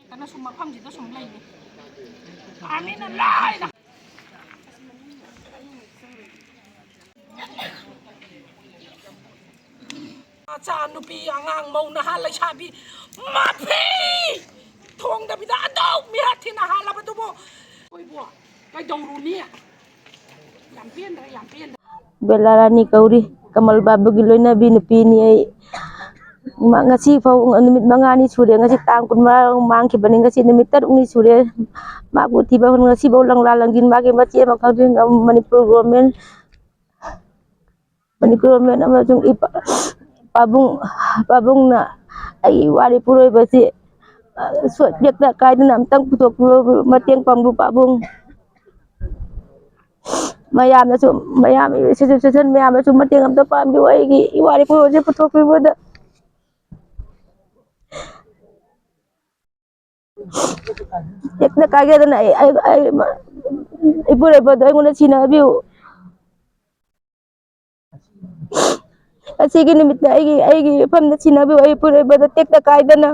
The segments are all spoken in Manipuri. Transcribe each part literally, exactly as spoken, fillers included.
ꯀꯩꯅꯣ ꯁꯨꯝ ꯃꯐꯝꯁꯤꯗ ꯁꯨꯝ ꯂꯩꯅꯤ꯫ ꯑꯥꯔꯃꯤꯅ ꯂꯣꯏꯅ꯫ ꯃꯆꯥ ꯅꯨꯄꯤ, ꯑꯉꯥꯡ, ꯃꯧ, ꯅꯍꯥ, ꯂꯩꯁꯥꯕꯤ, ꯃꯐꯤ ꯊꯣꯡꯗꯕꯤꯗ ꯑꯗꯨꯛ ꯃꯤꯍꯥꯠ ꯊꯤꯅ ꯍꯥꯠꯂꯕꯗꯨꯕꯨ ꯑꯩꯈꯣꯏꯕꯨ ꯀꯩꯗꯧꯔꯨꯅꯤ? ꯌꯥꯝ ꯄꯦꯟꯗ꯭ꯔꯦ, ꯌꯥꯝ ꯄꯦꯟꯗ꯭ꯔꯦ꯫ ꯕꯦꯂꯥ ꯔꯥꯅꯤ ꯀꯧꯔꯤ, ꯀꯃꯜ ꯕꯥꯕꯨꯒꯤ ꯂꯣꯏꯅꯕꯤ ꯅꯨꯄꯤꯅꯤ ꯑꯩ꯫ ꯃꯥ ꯉꯁꯤ ꯐꯥꯎ ꯅꯨꯃꯤꯠ ꯃꯉꯥꯅꯤ ꯁꯨꯔꯦ, ꯉꯁꯤ ꯇꯥꯡ ꯀꯨꯟꯃꯉꯥ ꯃꯥꯡꯈꯤꯕꯅꯤ, ꯉꯁꯤ ꯅꯨꯃꯤꯠ ꯇꯔꯨꯛꯅꯤ ꯁꯨꯔꯦ꯫ ꯃꯥꯕꯨ ꯊꯤꯕ ꯉꯁꯤꯐꯥꯎ ꯂꯪꯂꯥ ꯂꯪꯖꯤꯟ ꯃꯥꯒꯤ ꯃꯆꯦ ꯑꯃꯈꯛ ꯃꯅꯤꯄꯨꯔ ꯒꯣꯔꯃꯦꯟ ꯃꯅꯤꯄꯨꯔ ꯒꯣꯔꯃꯦꯟ ꯑꯃꯁꯨꯡ ꯏꯄꯥ-, ꯄꯥꯕꯨꯡ, ꯄꯥꯕꯨꯡꯅ ꯑꯩꯒꯤ ꯏꯋꯥ ꯏꯄꯨꯔꯣꯏꯕꯁꯤ, ꯑ, ꯁꯣꯠ ꯌꯦꯛꯇ ꯀꯥꯏꯗꯅ ꯑꯝꯇꯪ ꯄꯨꯊꯣꯛꯄꯤꯌꯨ, ꯃꯇꯦꯡ ꯄꯥꯡꯕꯤꯌꯨ ꯄꯥꯕꯨꯡ꯫ ꯃꯌꯥꯝꯅꯁꯨ, ꯃꯌꯥꯝ, ꯑꯦꯁꯣꯁꯤꯌꯦꯁꯟ ꯃꯌꯥꯝꯅꯁꯨ ꯃꯇꯦꯡ ꯑꯝꯇ ꯄꯥꯡꯕꯤꯌꯨ, ꯑꯩꯒꯤ ꯏꯋꯥ ꯏꯄꯨꯔꯣꯏꯕꯁꯤ ꯄꯨꯊꯣꯛꯄꯤꯕꯗ꯫ ꯍꯦꯛꯇ ꯀꯥꯏꯒꯗꯅ ꯑꯩ, ꯑꯩ, ꯑꯩ, ꯏꯄꯨꯔꯣꯏꯕꯗꯣ ꯑꯩꯉꯣꯟꯗ ꯁꯤꯟꯅꯕꯤꯌꯨ꯫ ꯑꯁꯤꯒꯤ ꯅꯨꯃꯤꯠꯇ ꯑꯩꯒꯤ, ꯑꯩꯒꯤ ꯏꯐꯝꯗ ꯁꯤꯟꯅꯕꯤꯌꯨ, ꯑꯩ ꯏꯄꯨꯔꯣꯏꯕꯗꯣ ꯇꯦꯛꯇ ꯀꯥꯏꯗꯅ꯫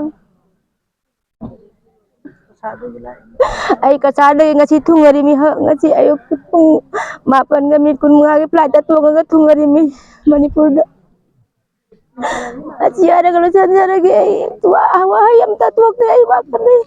ꯑꯩ ꯀꯁꯥꯔꯗꯒꯤ ꯉꯁꯤ ꯊꯨꯡꯉꯔꯤꯃꯤ, ꯍ-, ꯉꯁꯤ ꯑꯌꯨꯛꯀꯤ ꯄꯨꯡ ꯃꯥꯄꯟꯒ ꯃꯤꯅꯤꯠ ꯀꯨꯟꯃꯉꯥꯒꯤ ꯐ꯭ꯂꯥꯏꯠꯇ ꯇꯣꯡꯉꯒ ꯊꯨꯡꯉꯔꯤꯃꯤ ꯃꯅꯤꯄꯨꯔꯗ꯫ ꯑꯁꯤ ꯍꯥꯏꯔꯒ ꯂꯣꯏꯁꯤꯟꯖꯔꯒꯦ꯫ ꯑꯩ ꯋꯥ-, ꯋꯥꯍꯩ ꯑꯝꯇ ꯊꯣꯛꯇ꯭ꯔꯦ꯫ ꯑꯩ ꯋꯥꯈꯜ ꯂꯩ꯫